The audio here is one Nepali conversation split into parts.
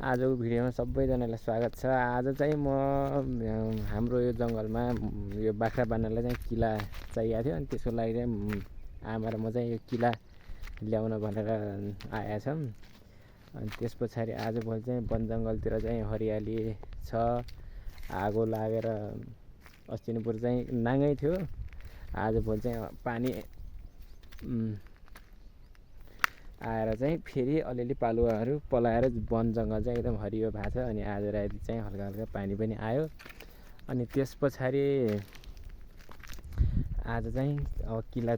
आजको भिडियोमा सबैजनालाई स्वागत छ। आज चाहिँ म हाम्रो यो जङ्गलमा यो बाख्रा बान्नलाई चाहिँ किला चाहिएको थियो अनि त्यसको लागि चाहिँ आमा र म चाहिँ यो किला ल्याउन भनेर आएका छौँ। अनि त्यस पछाडि आजभोलि चाहिँ वन जङ्गलतिर चाहिँ हरियाली छ। आगो लागेर अस्तिनपुर चाहिँ नाङ्गै थियो। आजभोलि चाहिँ पानी आएर चाहिँ फेरि अलिअलि पालुवाहरू पलाएर वन जङ्गल चाहिँ एकदम हरियो भएको छ। अनि आज राति चाहिँ हल्का हल्का पानी पनि आयो। अनि त्यस पछाडि आज चाहिँ अब किला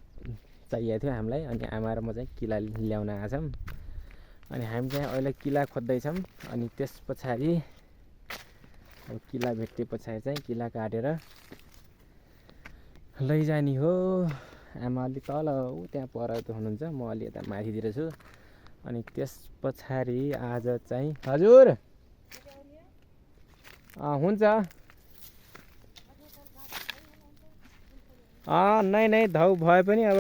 चाहिएको थियो हामीलाई। अनि आमा र म चाहिँ किला ल्याउन आएका छौँ। अनि हामी चाहिँ अहिले किला खोज्दैछौँ। अनि त्यस पछाडि अब किला भेटे पछाडि चाहिँ किला काटेर लैजाने हो। आमा अलि तल ऊ त्यहाँ पर हुनुहुन्छ, म अलि यता माथितिर छु। अनि त्यस पछाडि आज चाहिँ हजुर हुन्छ नै धाउ भए पनि अब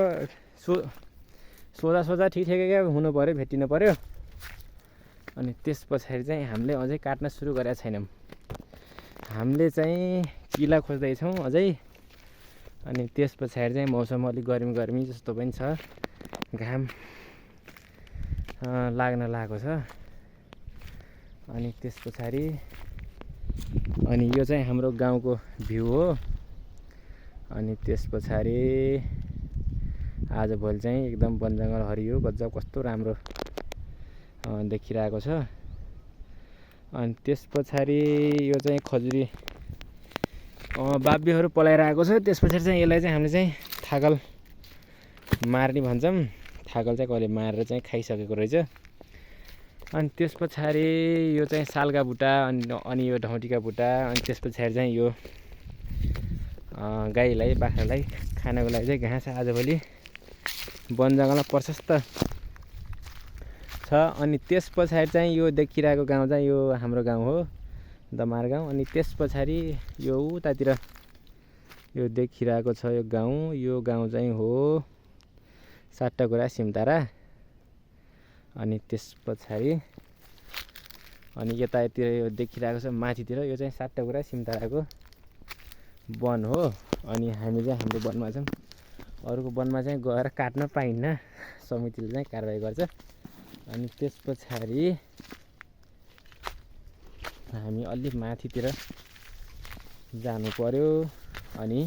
सोझा सोझा ठिक ठिकै हुनु पऱ्यो, भेटिनु पऱ्यो। अनि त्यस पछाडि चाहिँ हामीले अझै काट्न सुरु गरेका छैनौँ। हामीले चाहिँ किला खोज्दैछौँ अझै। अनि त्यस पछाडि चाहिँ मौसम अलिक गर्मी जस्तो पनि छ, घाम लाग्न लागेको छ। अनि त्यस पछाडि अनि यो चाहिँ हाम्रो गाउँको भ्यू हो। अनि त्यस पछाडि आजभोलि चाहिँ एकदम वन जङ्गल हरियो गजब कस्तो राम्रो देखिरहेको छ। अनि त्यस पछाडि यो चाहिँ खजुरी बाब्यहरू पलाइरहेको छ। त्यस पछाडि चाहिँ यसलाई चाहिँ हामीले चाहिँ थागल मार्ने भन्छौँ। थागल चाहिँ कहिले मारेर चाहिँ खाइसकेको रहेछ। अनि त्यस पछाडि यो चाहिँ सालका बुट्टा अनि यो ढौँटीका बुट्टा। अनि त्यस पछाडि चाहिँ यो गाईलाई बाख्रालाई खानको लागि चाहिँ घाँस आजभोलि वन जङ्गलमा प्रशस्त छ। अनि त्यस पछाडि चाहिँ यो देखिरहेको गाउँ चाहिँ यो हाम्रो गाउँ हो, दमार गाउँ। अनि त्यस पछाडि यो उतातिर यो देखिरहेको छ यो गाउँ चाहिँ हो साट्टाकुरा सिमतारा। अनि त्यस पछाडि अनि यतातिर यो देखिरहेको छ माथितिर यो चाहिँ साट्टाकुरा सिमताराको वन हो। अनि हामी चाहिँ हाम्रो वनमा छौँ। अरूको वनमा चाहिँ गएर काट्न पाइन्न, समितिले चाहिँ कारबाही गर्छ। अनि त्यस पछाडि हामी अलि माथितिर जानु पर्यो। अनि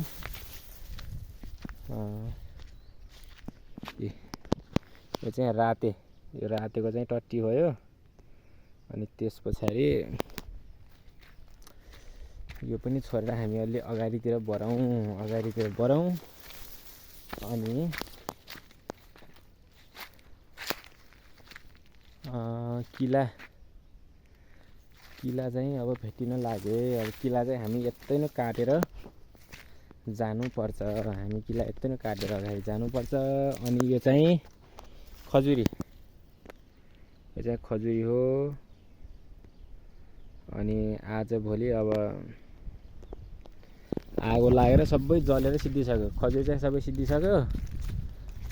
यो चाहिँ यो रातेको चाहिँ टट्टी हो यो। अनि त्यस पछाडि यो पनि छोडेर हामी अलि अगाडितिर बढौँ। अनि किला चाहिँ अब भेटिन लाग्यो। अब किला चाहिँ हामी यतै नै काटेर जानुपर्छ। अगाडि जानुपर्छ। अनि यो चाहिँ खजुरी हो। अनि आजभोलि अब आगो लागेर सबै जलेर सिद्धिसक्यो। खजुरी चाहिँ सबै सिद्धिसक्यो।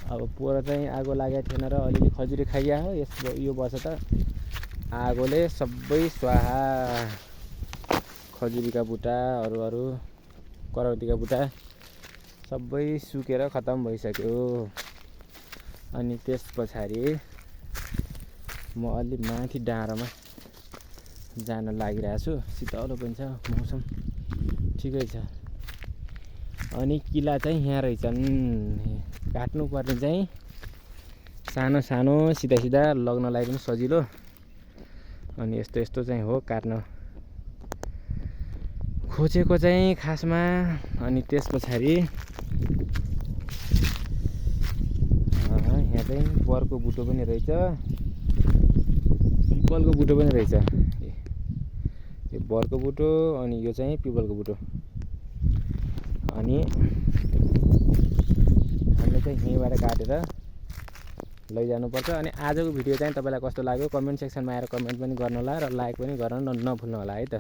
अब पोहोर चाहिँ आगो लागेको थिएन र अलिअलि खजुरी खाइया हो। यो वर्ष त आगोले सबै स्वाहा। खजुरीका बुट्टा अरू करौतीका बुट्टा सबै सुकेर खतम भइसक्यो। अनि त्यस पछाडि म अलि माथि डाँडामा जान लागिरहेको छु। शीतलो पनि छ, मौसम ठिकै छ। अनि किला चाहिँ यहाँ रहेछन्। काट्नुपर्ने चाहिँ सानो सानो सिधा लग्नलाई पनि सजिलो। अनि यस्तो चाहिँ हो काट्न खोजेको चाहिँ खासमा। अनि त्यस पछाडि यहाँ चाहिँ बरको बुटो पनि रहेछ, पिपलको बुटो पनि रहेछ। यो बरको बुटो अनि यो चाहिँ पिपलको बुटो। अनि हामीले चाहिँ यहीँबाट काटेर लैजानुपर्छ। अनि आजको भिडियो चाहिँ तपाईँलाई कस्तो लाग्यो कमेन्ट सेक्सनमा आएर कमेन्ट पनि गर्नु होला र लाइक पनि गर्न नभुल्नु होला है त।